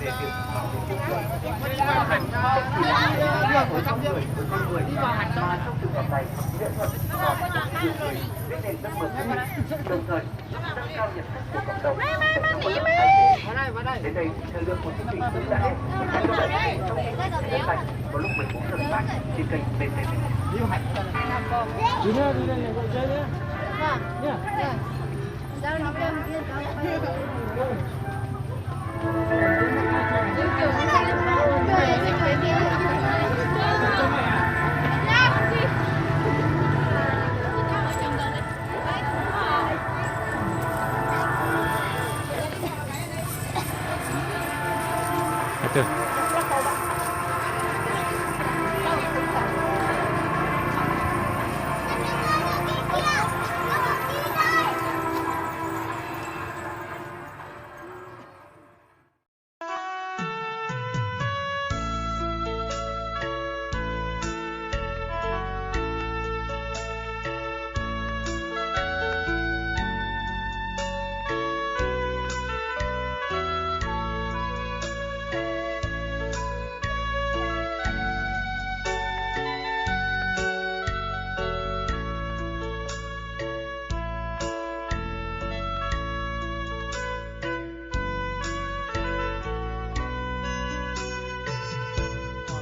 Cái việc bảo vệ môi trường, mà không chỉ là của con người, của con người, mà trong trường hợp này, nghệ thuật còn phục vụ người, cái nền văn minh, đồng thời nâng cao nhận thức của cộng đồng về công tác bảo vệ môi trường. Đến đây, thời lượng của chương trình cũng đã hết. Hẹn gặp lại các bạn trong những chương trình lần này vào lúc mười bốn giờ sáng trên kênh B T V.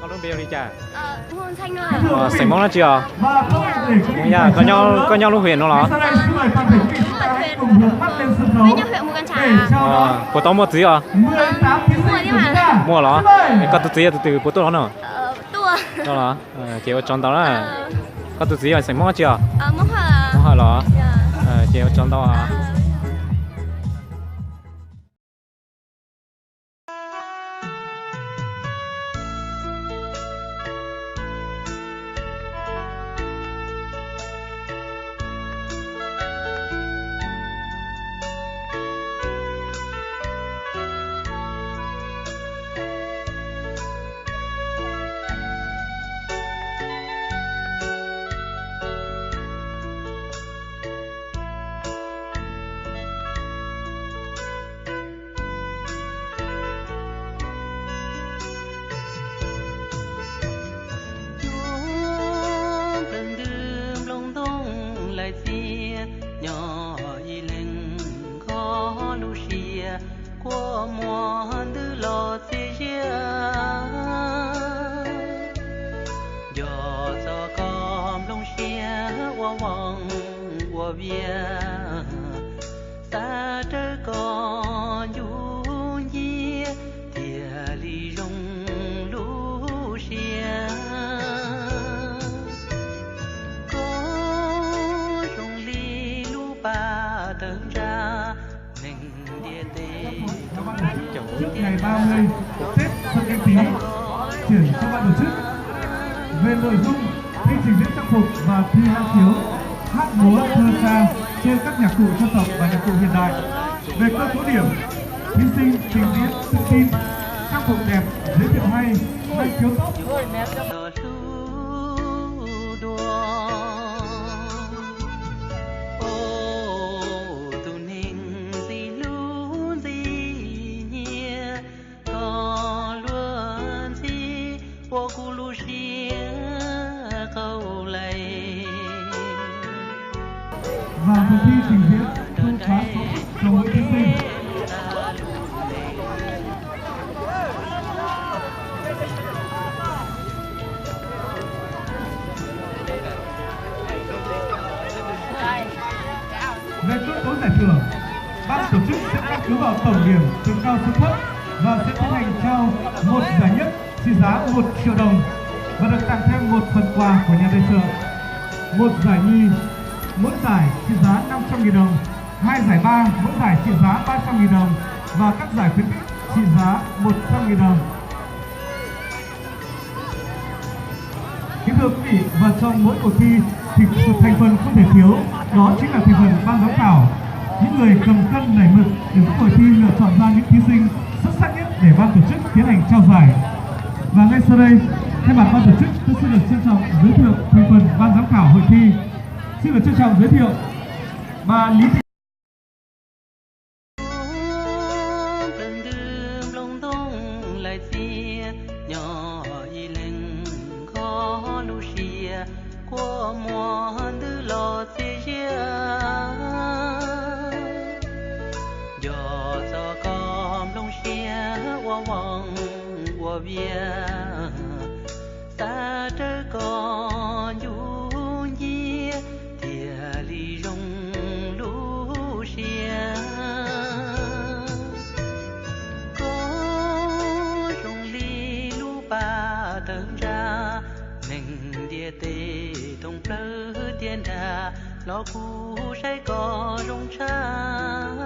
Koj lub npe hu li cas? Xeem Hmoob dab tsi os? Koj nyob lub huyện no los? Puas tau muaj txiv os? Muaj los? Koj tus txiv yog tus twg, puas tuaj los no? Ces ua tsaug ntau na. Koj tus txiv yog xeem Hmoob dab tsi os? Hmoob Hawj los? Ces ua tsaug ntau. Cuab nplawg ntws nplooj ntoo lais txias, nyob ib leeg nkoj lub siab, kua muag ntws los txias ziab. Nco txog koj nplooj siab ua voos ua vias, xav rawv koj ncuj nciab thiaj li zoo lub siab. Koj zoo li lub paj tawg ntsa neeg ntiaj teb. Trước ngày ba mươi Tết Xuân Canh Tý, chuyển cho ban tổ chức. Về nội dung, thi trình diễn trang phục và thi hang khiếu, hát múa thơ ca trên các nhạc cụ dân tộc và nhạc cụ hiện đại. Về cơ số điểm, thí sinh trình diễn tự tin, trang phục đẹp, giới thiệu hay, năng khiếu tốt. Tus neeg ntxim hlub ntxim nyiam, koj luag ntxhi ua kuv lub siab qaug lais. Và cuộc thi trình diễn thu cá sấu cho mỗi thí sinh. Về cơ cấu giải thưởng, ban tổ chức sẽ căn cứ vào tổng điểm từ cao xuống thấp và sẽ tiến hành trao một giải nhất trị giá một triệu đồng và được tặng thêm một phần quà của nhà tài trợ. Một giải nhì, mỗi giải trị giá năm trăm nghìn đồng, hai giải ba, mỗi giải trị giá ba trăm nghìn đồng và các giải khuyến khích trị giá một trăm nghìn đồng. Kính thưa quý vị, và trong mỗi cuộc thi thì sự thành phần không thể thiếu đó chính là thành phần ban giám khảo, những người cầm cân đẩy mực để giúp hội thi lựa chọn ra những thí sinh xuất sắc nhất để ban tổ chức tiến hành trao giải. Và ngay sau đây, thay mặt ban tổ chức, tôi xin được trân trọng giới thiệu thành phần ban giám khảo hội thi. Xin được trân trọng giới thiệu bà Lý Thị Nplawg ntws nplooj ntoo txia, nyob ib leeg nkag lub siab, kua muag ntws los txias zias. Nco txog koj nplooj siab ua voos ua vias, xav rawv koj ncu nciab thiaj li zoo lub siab. Koj zoo li lub pas tawg ntsa, neeg ntiaj teb thoob plawg tiaj nrag los kuj saib koj zoo tshaj.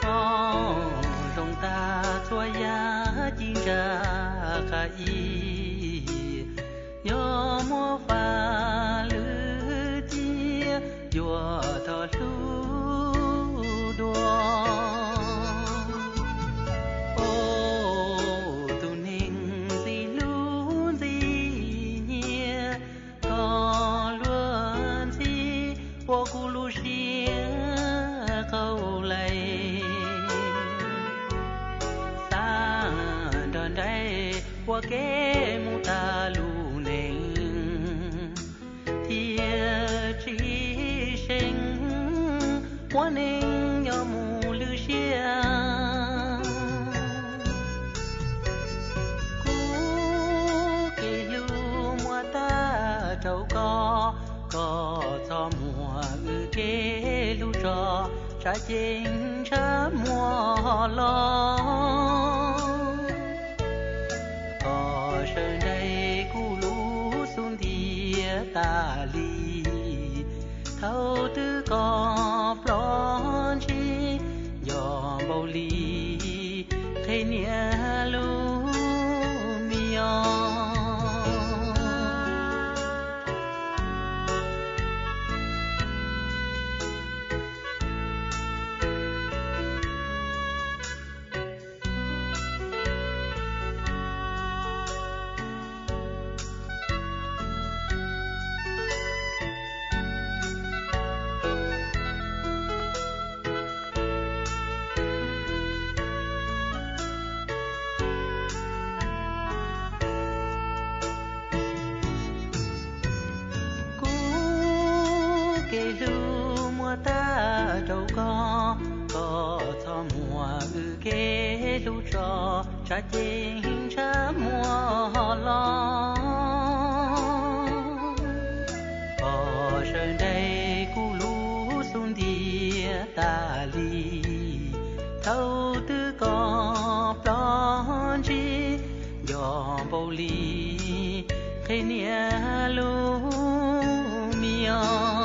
Koj zoo tag txhua yam ci ntsa qab ib, yog muab faj lwm tiam yuav thov hlub dua. Tus neeg ntxim hlub ntxim nyiam, koj luag ntxhi ua kuv lub siab qaug laim. Xav nrog nraim ua ke mus tag lub neej, thiaj tsis seem muab neej nyob mus lwm siab. Kuv kev hlub muab tag rau koj, koj txhob muab wb kev hlub tso, tshav ceeb ntshav muag los. Koj sawv nraim kuv lub xub ntiag tas li, thaum twg koj ploj ntsig nco npaum li qhia niam lub me nyuam. Kuv kev hlub muab tag rau koj, koj txhob muab wb kev hlub tso, tshav ceeb ntshav muag los. Koj sawv nraim kuv lub xub ntiag tas li, thaum twg koj ploj ntsig nco npaum li qhia niam lub me nyuam.